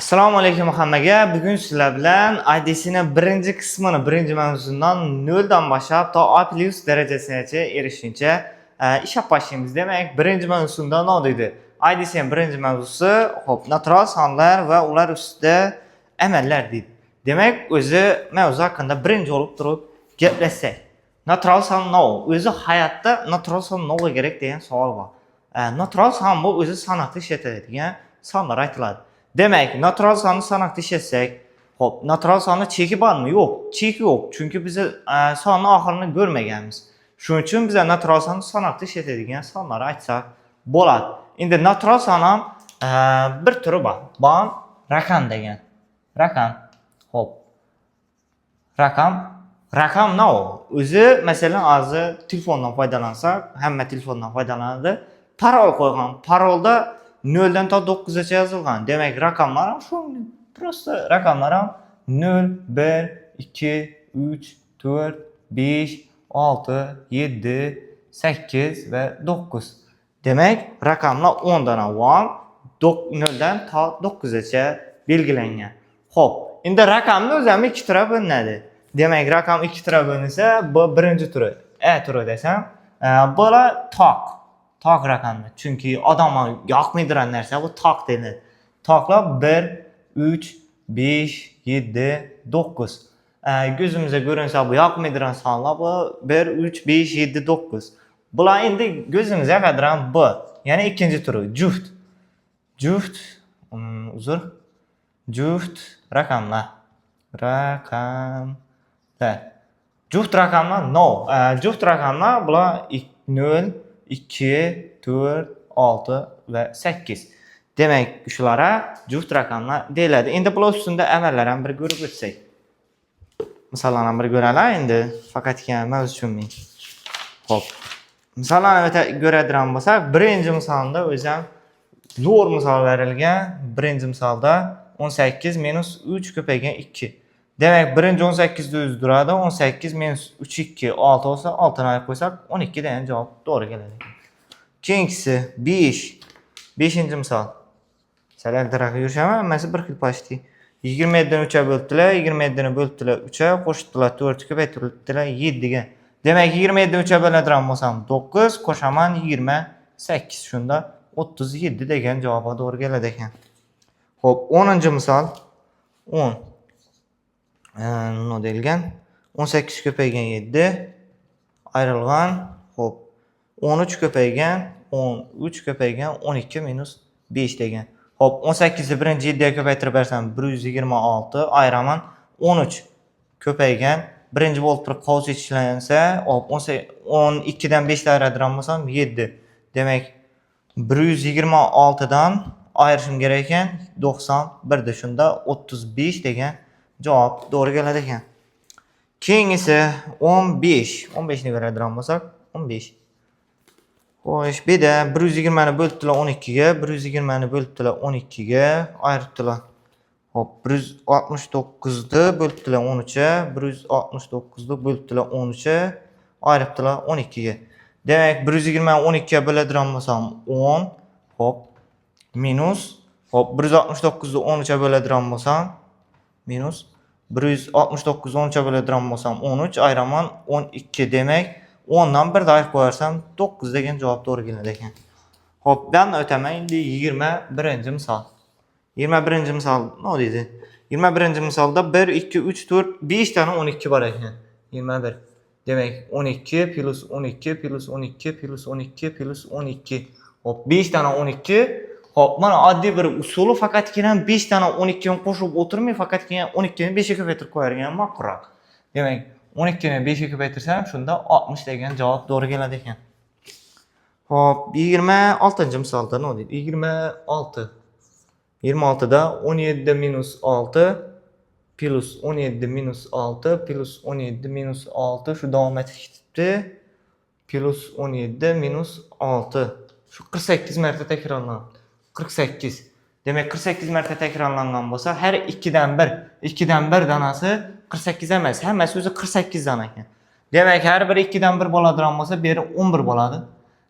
Assalomu alaykum hammaga. Bugun sizlar bilan IDC'ni birinchi qismini, birinchi mavzusidan 0 dan boshlab to A+ darajasigacha erishguncha ishlab boshlaymiz. Demak, birinchi mavzusida nima deydi? IDC'ning birinchi mavzusi, xo'p, natural sonlar va ular ustida amallar deydi. Demak, o'zi mavzu haqida birinchi bo'lib turib gaplashsak. Natural son nima? O'zi hayotda natural son nima kerak degan savol bor. Natural son bu o'zi sanoqda ishlatiladigan sonlar aytiladi. Demak, natural sonni sanoqda ishlatsak, xo'p, natural sonni cheki bormi? Yo'q, cheki yo'q. Chunki biz sonni oxirini ko'rmaganmiz. Shuning uchun biz natural sonni sanoqda ishlatadigan sonlar aytsak bo'ladi. Endi natural son ham bir turi bor. Bor raqam degan. Raqam. Xo'p. Raqam. Raqam nima? O'zi masalan hozir telefondan foydalansak, hamma telefondan foydalanadi. Parol qo'ygan. Parolda 0 dan to 9 gacha yozilgan. Demak, raqamlar ham shu, просто raqamlar ham 0, 1, 2, 3, 4, 5, 6, 7, 8 va 9. Demak, raqamlar 10 dona bor. 0 dan to 9 gacha belgilangan. Xo'p, endi raqamni o'zi ham ikki turga bo'linadi. Demak, raqam ikki turga bo'linsa, bu birinchi turi, A turi desam, bular toq. Toq raqamni. Chunki odamga yoqmaydigan narsa bu toq deyiladi. Toqlar 1, 3, 5, 7, 9. Ko'zimizga ko'rinsa bu yoqmaydigan sonlar bu 1, 3, 5, 7, 9. Bular endi ko'zimizga yoqadigan B. Ya'ni ikkinchi turi juft. Juft, uzr. Juft raqamlar. Raqamlar. Juft raqamlar no. Juft raqamlar bular 0, 2, 4, 6 va 8. Demak, shulara juft raqamlar deyiladi. Endi bular ustida amallar ham bir ko'rib o'tsak. Misollarni ham bir ko'raylik endi, faqatgina mavzu tushunmay. Xo'p. Misollarni ko'radigan bo'lsak, birinchi misolda o'zi ham zo'r misol berilgan. Birinchi misolda 18 minus 3 ko'paygan 2. Demak, birinchi 18 ni o'zi turadi. 18 minus 3 2 6 bo'lsa, 6 ni ayirib qo'ysak, 12 degan javob to'g'ri keladi. Keyingisi 5. 5-misol. Sal aldaraq yurishaman, hammasi bir xil почти. 27 ni 3 ga bo'libdilar, 27 ni bo'libdilar 3 ga, qo'shibdilar 4 ko'paytiribdilar 7 ga. Demak, 27 ni 3 ga bo'ladigan bo'lsam 9, qo'shaman 28, shunda 37 degan javobga to'g'ri keladi ekan. Xo'p, 10-misol. 10. Nima deyilgan? 18 ko'paygan 7 ayrilgan, xo'p, 13 ko'paygan 13 ko'paygan 12 minus 5 degan. Xo'p, 18 ni birinchi 7 ga ko'paytirib bersam 126 ayiraman 13 ko'paygan birinchi bo'lib turib qovus ishlansa, hop, 12 dan 5 ayiradigan bo'lsam 7. Demak, 126 dan ayirishim kerak ekan 91 da, shunda 35 degan javob to'g'ri keladi ekan. Keyingisi 15. 15 ni ko'radigan bo'lsak, 15. Xo'sh, bu yerda 120 ni bo'libdilar 12 ga, 120 ni bo'libdilar 12 ga, ayiribdilar. Xo'p, 169 ni bo'libdilar 13 ga, 169 ni bo'libdilar 13 ga, ayiribdilar 12 ga. Demak, 120 ni 12 ga bo'ladigan bo'lsam 10, xo'p, minus, xo'p, 169 ni 13 ga bo'ladigan bo'lsam minus 169 ni 13 ga bo'ladigan bo'lsam 13 ayiraman 12. Demak, 10 dan 1 ayirib qo'yarsam 9 degan javob to'g'ri keladi ekan. Xo'p, bu o'taman endi 21-misol. 21-misol nima deydi? 21-misolda 1, 2, 3, 4, 5 tane 12 bor ekan. 21. Demak, 12 plus 12 plus 12 plus 12 plus 12. Xo'p, 5 tane 12. Xo'p, mana oddiy bir usuli, faqatgina 5 tane 12 ni qo'shib o'tirmay, faqatgina 12 ni 5 ga ko'paytirib qo'yar ekan ma'qulroq. Demak, 12 ni 5 ga ko'paytirsam, shunda 60 degan javob to'g'ri keladi ekan. Xo'p, 26-misolda nima deydi? 26. 26 da 17 minus 6 plus 17 minus 6 plus 17 minus 6 shu davom etib ketibdi. Plus 17 minus 6. Shu 48 marta takrorlanadi. 48. Demak, 48 marta takrorlangan bo'lsa, har 2 dan 1, 2 dan 1 danasi 48 emas, hammasi o'zi 48 dana ekan. Demak, har biri 2 dan 1 bo'ladigan bo'lsa, bu yeri 11 bo'ladi.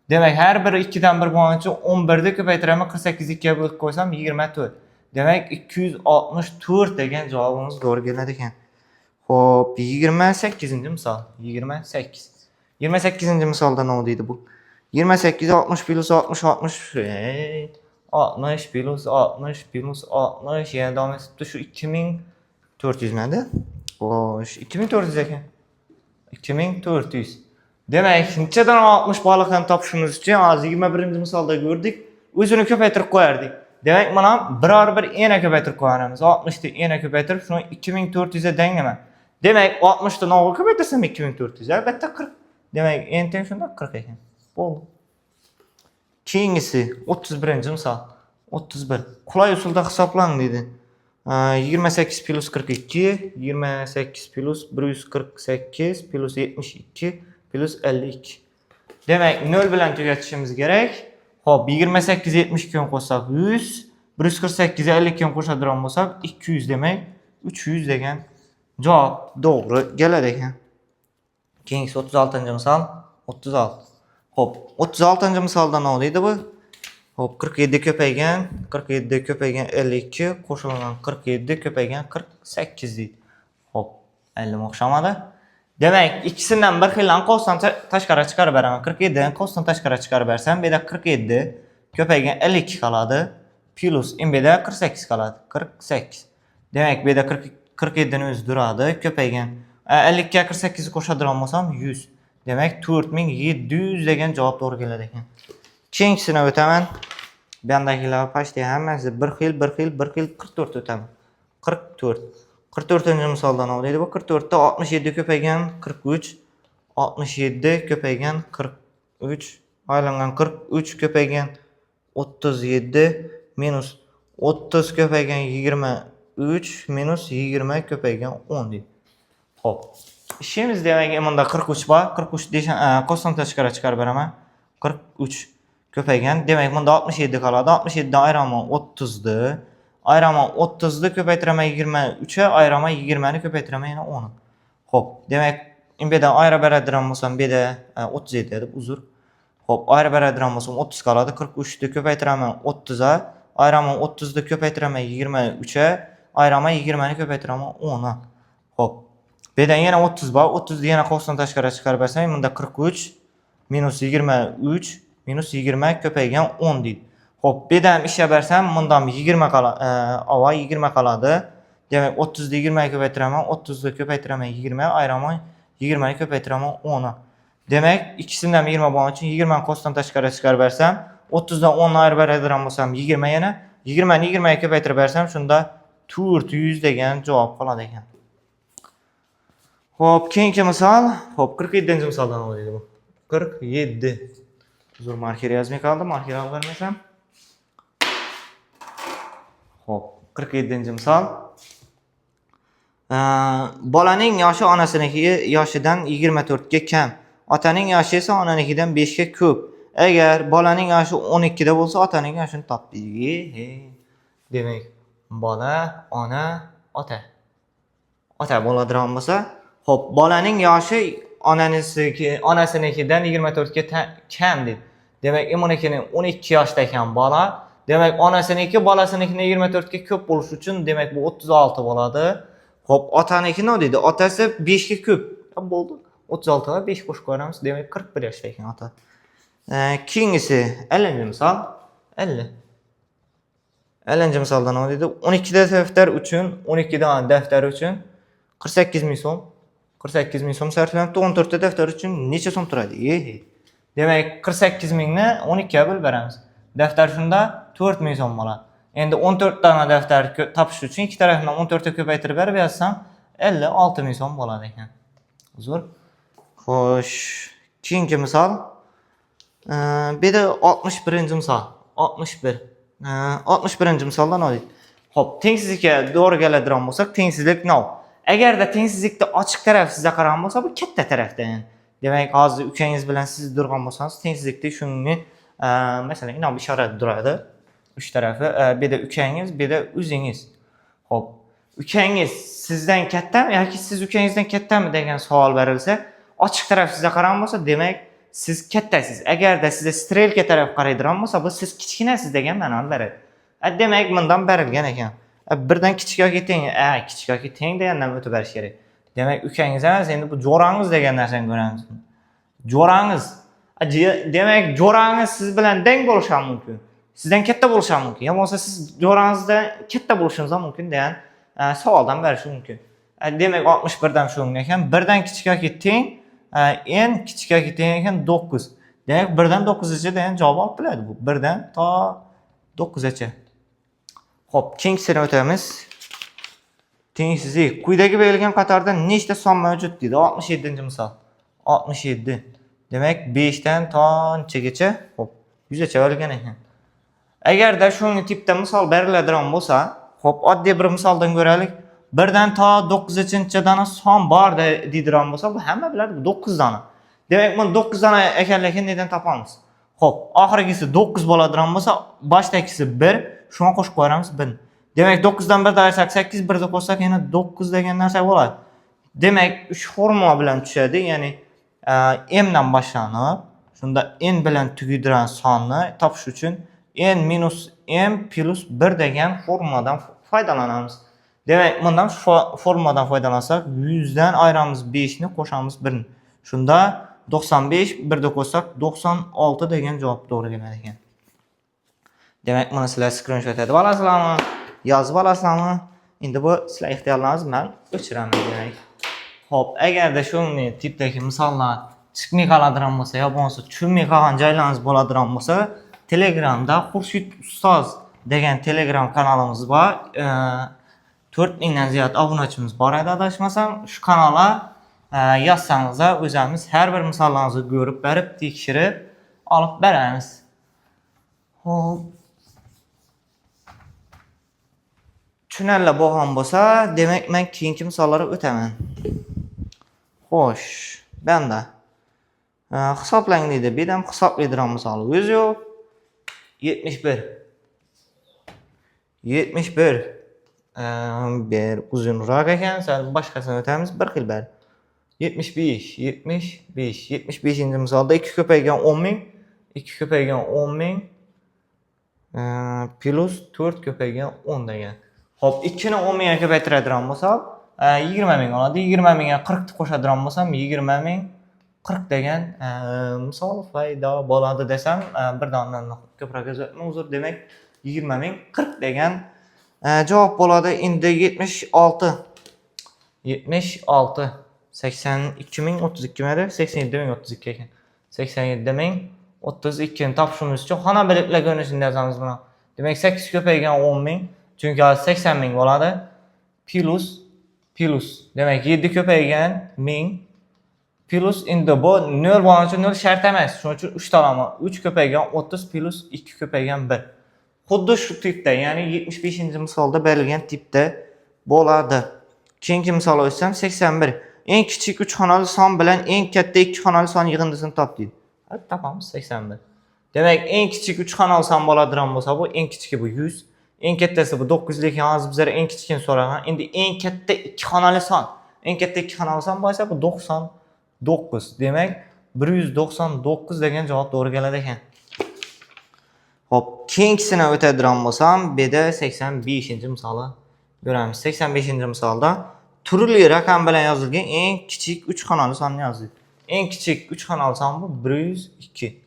Demak, har biri 2 dan 1 bo'lgani uchun 11 ni ko'paytiraman, 48 2 ga bo'lib qo'ysam 24. Demak, 264 degan javobimiz to'g'ri keladi ekan. Xo'p, 28-misol. 28. 28-misolda nima deydi bu? 28 60 plus 60 60, ey, 60 plus 60 plus 60 yana davom etibdi. Shu 2400 madi? Xo'sh, 2400 ekan. 2400. Demak, nechadan 60 baliqni topishimiz uchun hozir 21-misolda ko'rdik. O'zini ko'paytirib qo'yardik. Demak, mana biror bir yana ko'paytirib qo'yamiz. 60 ni yana ko'paytirib, shuni 2400 ga tenglayman. Demak, 60 ni nima ko'paytirsam 2400, albatta 40. Demak, n teng shunda 40 ekan. Bo'ldi. Keyingisi 31-misol. 31. Qulay usulda hisoblang deydi. 28 plus 42, 28 plus 148 plus 72 plus 52. Demak, 0 bilan tugatishimiz kerak. Xo'p, 28 72 ni qo'shsak 100, 148 52 ni qo'shadigan bo'lsak 200, demak 300 degan javob to'g'ri keladi ekan. Keyingisi 36-misol. 36. Xo'p, 36-misolda nima deydi bu? Xo'p, 47 ko'paygan, 47 ko'paygan 52 qo'shilgan 47 ko'paygan 48 deydi. Xo'p, 50 o'xshamadi. Demak, ikkisidan bir xildan qovsdan tashqari chiqarib beraman. 47 ni qovsdan tashqari chiqarib bersam, bu yerda 47 ko'paygan 52 qoladi. Plus bu yerda 48 qoladi. 48. Demak, bu yerda 40 47 ni o'zi turadi. Ko'paygan 52 ga 48 ni qo'shadigan bo'lsam 100. Demak, 4700 degan javob to'g'ri keladi ekan. Keyingisini o'taman. Bu yandagilar почти hammasi bir xil, bir xil, bir xil. 44 o'taman. 44. 44-misolda nima deydi bu? 44 ta 67 ko'paygan 43, 67 ko'paygan 43 aylangan 43 ko'paygan 37 minus 30 ko'paygan 23 minus 20 ko'paygan 10 deydi. Xo'p. Ishimiz, demak, bunda 43 bor. 43 desam, qovsdan tashqari chiqarib beraman. 43 ko'paygan. Demak, bunda 67 qoladi. 67 dan ayiraman 30 ni. Ayiraman 30 ni ko'paytiraman 23 ga, ayiraman 20 ni ko'paytiraman yana 10. Xo'p, demak, bu yerdan ayirib beradigan bo'lsam, bu yerda 37 deb, uzr. Xo'p, ayirib beradigan bo'lsam 30 qoladi. 43 ni ko'paytiraman 30 ga, ayiraman 30 ni ko'paytiraman 23 ga, ayiraman 20 ni ko'paytiraman 10 ga. Xo'p. Bu yerdan yana 30 bor. 30 ni yana qovsdan tashqari chiqarib bersam, bunda 43 minus 23 minus 20 ko'paygan 10 deydi. Xo'p, bu yerdan ham ishlab bersam, bundan 20 qoladi, ava 20 qoladi. Demak, 30 ni 20 ga ko'paytiraman, 30 ni ko'paytiraman 20, ayiraman 20 ni ko'paytiraman 10 ga. Demak, ikkisidan ham 20 bo'lgani uchun 20 ni qovsdan tashqari chiqarib bersam, 30 dan 10 ni ayirib beradigan bo'lsam 20 yana, 20 ni 20 ga ko'paytirib bersam, shunda 400 degan javob qoladi ekan. Xo'p, keyingi misol, xo'p, 47-misoldan nima deydi bu? 47. Uzr, marker yozmay qoldim, marker olib bermasam. Xo'p, 47-misol. Bolaning yoshi onasiniki yoshidan 24 ga kam. Otaning yoshi esa onanikidan 5 ga ko'p. Agar bolaning yoshi 12 da bo'lsa, otaning yoshini top deydi. He. Demak, bola, ona, ota. Ota bo'ladigan bo'lsa, xo'p, bolaning yoshi onasinikidan 24 ga kam deydi. Demak, bunikini 12 yoshda ekan bola. Demak, onasiniki bolasinikini 24 ga ko'p bo'lishi uchun, demak, bu 36 bo'ladi. Xo'p, otaniki nima deydi? Otasi 5 ga ko'p. Ha, bo'ldi. 36 ga 5 qo'shib qo'yamiz. Demak, 41 yoshda ekan ota. Keyingisi 50-misol. 50. 50-misolda nima deydi? 12 ta daftar uchun, 12 dona daftar uchun 48 ming so'm. 48 ming so'm sarflanibdi. 14 ta daftar uchun necha so'm turadi? Demak, 48 mingni 12 ga bo'lib beramiz. Daftar shunda 4 ming so'm bo'ladi. Endi 14 dona daftar topish uchun ikki tarafidan 14 ta ko'paytirib berib yozsam 56 ming so'm bo'ladi ekan. Uzr. Xo'sh, keyingi misol. Bu yerda 61-misol. 61. 61-misolda nima deydi? Xo'p, tengsizlikka to'g'ri keladigan bo'lsak, tengsizlik nima? Agarda tengsizlikda ochiq taraf sizga qaragan bo'lsa, bu katta tarafda yani. Demak, hozir ukangiz bilan siz turgan bo'lsangiz, tengsizlikda shunga masalan, inom ishora turadi. Uch tarafi, bu yerda ukangiz, bu yerda o'zingiz. Xo'p, ukangiz sizdan kattami yoki siz ukangizdan kattami degan savol berilsa, ochiq taraf sizga qaragan bo'lsa, demak, siz kattasiz. Agarda sizga strelka taraf qaraydigan bo'lsa, bu siz kichkinasiz degan ma'noni beradi. Demak, bundan berilgan ekan. Birdan kichik yoki teng, kichik yoki teng degandan o'tib berish kerak. Demak, ukangiz emas, endi bu jo'rangiz degan narsani ko'ramiz. Jo'rangiz. Demak, jo'rangiz siz bilan teng bo'lishi ham mumkin. Sizdan katta bo'lishi ham mumkin. Yo bo'lmasa siz jo'rangizdan katta bo'lishingiz ham mumkin degan savoldan berishi mumkin. Demak, 61 dan shunga ekan. 1 dan kichik yoki teng, n kichik yoki teng ekan 9. Demak, 1 dan 9 gacha degan javob olib biladi bu. 1 dan to 9 gacha. Xo'p, keyingisini o'tamiz. Tengsizlik. Quyidagi berilgan qatorda nechta son mavjud deydi. 67-misol. 67. Demak, 5 dan to nechagacha? Xo'p, 100 gacha berilgan ekan. Agarda shunga tipda misol beriladigan bo'lsa, xo'p, oddiy bir misoldan ko'raylik. 1 dan to 9 gacha dona son bor deydigan bo'lsa, bu hamma biladi, bu 9 dona. Demak, buni 9 dona ekanligini nedan topamiz? Xo'p, oxirgisi 9 bo'ladigan bo'lsa, boshidagisi 1, shunga qo'shib qo'yamiz 1. Demak, 9 dan 1 ayirsak 8, 1 ni qo'shsak yana 9 degan narsa bo'ladi. Demak, 3 formula bilan tushadi, ya'ni m dan boshlanib, shunda n bilan tugaydigan sonni topish uchun n minus m plus 1 degan formuladan foydalanamiz. Demak, bundan shu formuladan foydalansak, 100 dan ayiramiz 5 ni, qo'shamiz 1 ni. Shunda 95, 1 ni qo'shsak 96 degan javob to'g'ri keladi ekan. Demak, buni sizlar skrinshot etib olasizlarmi? Yozib olasizlarmi? Endi bu sizlar ixtiyorlaringiz, men o'chiraman demak. Xo'p, agarda shunday tipdagi misollar chiqmay qoladigan bo'lsa, yo bo'lmasa tushunmay qolgan joylaringiz bo'ladigan bo'lsa, Telegramda Xurshid ustoz degan Telegram kanalimiz bor. 4000 dan ziyod obunachimiz bor edi adashmasam. Shu kanalga yozsangizlar, o'zimiz har bir misollaringizni ko'rib berib, tekshirib olib beramiz. Xo'p. Tushunarli bo'lgan bo'lsa, demak, men keyingi misollarga o'taman. Xo'sh, banda hisoblang deydi. Bu yerda ham hisoblaydigan misol o'zi yo'q. 71. 71. Bir uzunroq ekan, sal boshqasini o'tamiz, bir xil bari. 75, 75, 75-misolda 2 ko'paygan 10 ming, 2 ko'paygan 10 ming plus 4 ko'paygan 10 degan. Xo'p, 2 ni 10 mingga ko'paytiradigan bo'lsam, 20 ming oladi. 20 mingga 40 ni qo'shadigan bo'lsam, 20 ming 40 degan misol paydo bo'ladi desam, bir dondan ko'proq yozyapman, uzr. Demak, 20 ming 40 degan javob bo'ladi. Endi 76. 76. 82 ming 32 midi? 87 ming 32 ekan. 87 ming 32 ni topishimiz uchun xona birliklar ko'rinishini yozamiz buni. Demak, 8 ko'paygan 10 ming, chunki hozir 80 ming bo'ladi. Plus. Demak, 7 ko'paygan ming plus, endi bu 0 bo'lgani uchun 0 shart emas. Shuning uchun 3 ta olaman. 3 ko'paygan 30 plus 2 ko'paygan 1. Xuddi shu tipda, ya'ni 75-misolda berilgan tipda bo'ladi. Keyingi misol o'tsam, 81. Eng kichik 3 xonali son bilan eng katta 2 xonali son yig'indisini top deydi. Ha, topamiz 81. Demak, eng kichik 3 xonali son bo'ladigan bo'lsa, bu eng kichigi bu 100. Eng kattasi bu 9, lekin hozir bizlar eng kichigini so'ragan. Endi eng katta 2 xonali son. Eng katta 2 xonali son bo'lsa, bu 99. Demak, 199 degan javob to'g'ri keladi ekan. Xo'p, keyingisini o'tadigan bo'lsam, bu yerda 85-misoli ko'ramiz. 85-misolda turli raqam bilan yozilgan eng kichik 3 xonali sonni yozdik. Eng kichik 3 xonali son bu 102.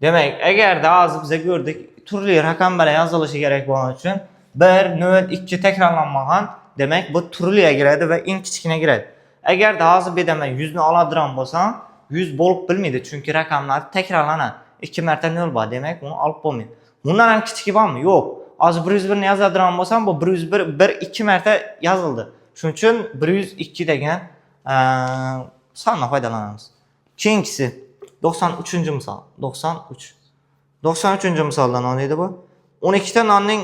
Demak, agarda hozir biza ko'rdik, turli raqam bilan yozilishi kerak bo'lgani uchun 1, 0, 2 takrorlanmagan. Demak, bu turliga kiradi va eng kichkina kiradi. Agarda hozir bu yerda men 100 ni oladigan bo'lsam, 100 bo'lib bilmaydi, chunki raqamlar takrorlanadi. 2 marta 0 bor, demak, uni olib bo'lmaydi. Bundan ham kichigi bormi? Yo'q. Hozir 101 ni yozadigan bo'lsam, bu 101 1 2 marta yozildi. Shuning uchun 102 degan sondan foydalanamiz. Keyingisi 93-misol. 93. 93-misolda nima deydi bu? 12 ta nonning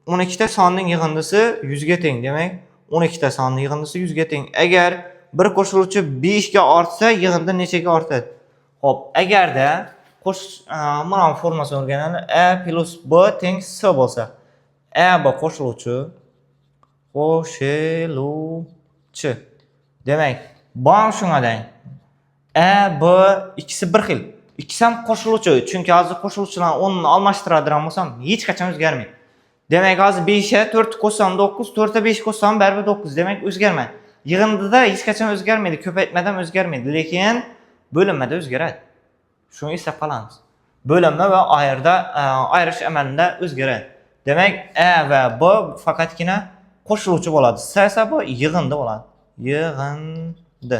12 ta sonning yig'indisi 100 ga teng. Demak, 12 ta sonning yig'indisi 100 ga teng. Agar bir qo'shiluvchi 5 ga ortsa, yig'indi nechaga ortadi? Xo'p, agarda qo'sh mana bu formulasini o'rganadi. A plus B teng C bo'lsa, A bu qo'shiluvchi, qo'shiluvchi. Demak, bu shunga teng. A, B ikkisi bir xil. Ikkisi ham qo'shiluvchi. Chunki hozir qo'shiluvchilarni o'rnini almashtiradigan bo'lsam, hech qachon o'zgarmaydi. Demak, hozir 5 ga 4 qo'shsam 9, 4 ga 5 qo'shsam baribir 9. Demak, o'zgarmaydi. Yig'indida hech qachon o'zgarmaydi, ko'paytmadan o'zgarmaydi, lekin bo'linmada o'zgaradi. Shuni eslab qolamiz. Bo'linma va ayirda ayirish amalida o'zgaradi. Demak, A va B faqatgina qo'shiluvchi bo'ladi. S esa bu yig'indi bo'ladi. Yig'indi.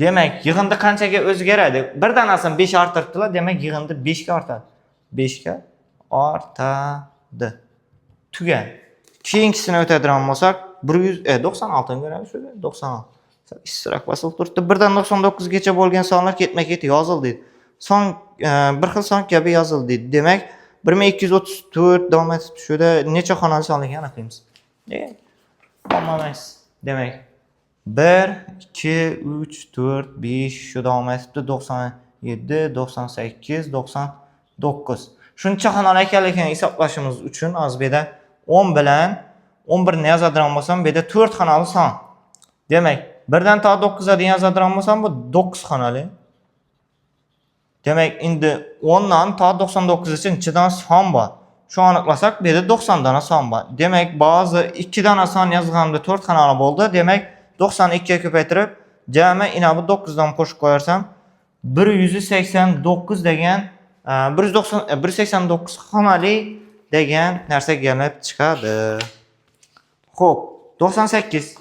Demak, yig'indi qanchaga o'zgaradi? Bir danasini 5 orttiribdilar, demak yig'indi 5 ga ortadi. 5 ga ortadi. Tugan. Keyingisini o'tadigan bo'lsak, 196 ni ko'ramiz shu 96. Sal issiqroq bosilib turibdi. 1 dan 99 gacha bo'lgan sonlar ketma-ket yozildi deydi. Son bir xil son kabi yozildi deydi. Demak, 1234 davom etib shu yerda necha xonali sonligini aniqlaymiz. Muammo emas. Demak, 1, 2, 3, 4, 5 shu davom etibdi. 97, 98, 99. Shuncha xonali ekanligini hisoblashimiz uchun hozir bu yerda 10 bilan 11 ni yozadigan bo'lsam, bu yerda 4 xonali son. Demak, 1 dan to 9 ga deyin yozadigan bo'lsam, bu 9 xonali. Demak, endi 10 dan to 99 gacha nechadan son bor? Shu aniqlasak, bu yerda 90 dona son bor. Demak, ba'zi 2 dona son yozganimda 4 xonali bo'ldi. Demak, 92 ga ko'paytirib, jami ina bu 9 dan qo'shib qo'yarsam, 189 degan 190 189 xonali degan narsa kelib chiqadi. Xo'p, 98.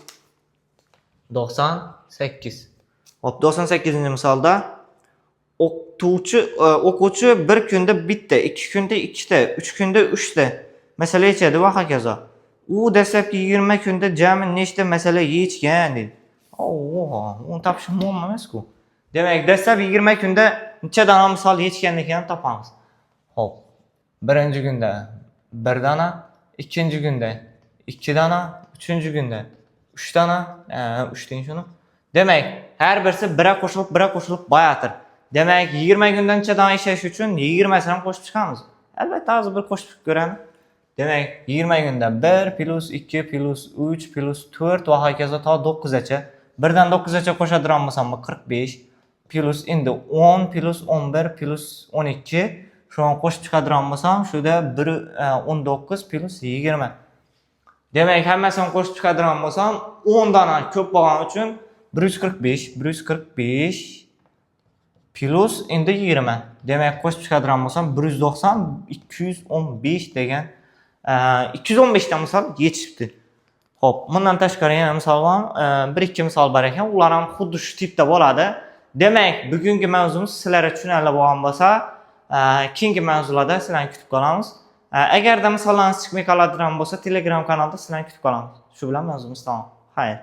98. Xo'p, 98-misolda o'qituvchi o'quvchi bir kunda bitta, 2 kunda ikkita, 3 kunda uchta masala yechadi va hokazo. U dastlabki 20 kunda jami nechta masala yechgan deydi. Oh, uni topish muammo emas-ku. Demak, dastlab 20 kunda necha dona misol yechganligini topamiz. Xo'p. Birinchi kunda 1 dona, ikkinchi kunda 2 dona, uchinchi kunda 3 dona, 3 deng shuni. Demak, har birisi 1 qo'shilib, 1 qo'shilib boyatir. Demak, 20 kunda necha dona ishlash uchun 20 sini ham qo'shib chiqamiz. Albatta, hozir bir qo'shib ko'ramiz. Demak, 20 kunda 1 plus 2 plus 3 plus 4 va hokazo to 9 gacha. 1 dan 9 gacha qo'shadigan bo'lsam, bu 45 plus endi 10 plus 11 plus 12, shuni qo'shib chiqadigan bo'lsam, shuda 1 19 plus 20. Demak, hammasini qo'shib chiqadigan bo'lsam, 10 dona ko'p bo'lgani uchun 145, 145 plus endi 20. Demak, qo'shib chiqadigan bo'lsam 190, 215 degan 215 ta misol yetishibdi. Xo'p, bundan tashqari yana misol bor, bir ikki misol bor ekan, ular ham xuddi shu tipda bo'ladi. Demak, bugungi mavzumiz sizlarga tushunarli bo'lgan bo'lsa, keyingi mavzularda sizlarni kutib qolamiz. Agarda misollarimiz chiqmay qoladigan bo'lsa, Telegram kanalda sizlarni kutib qolamiz. Shu bilan mavzumiz tamom. Xayr.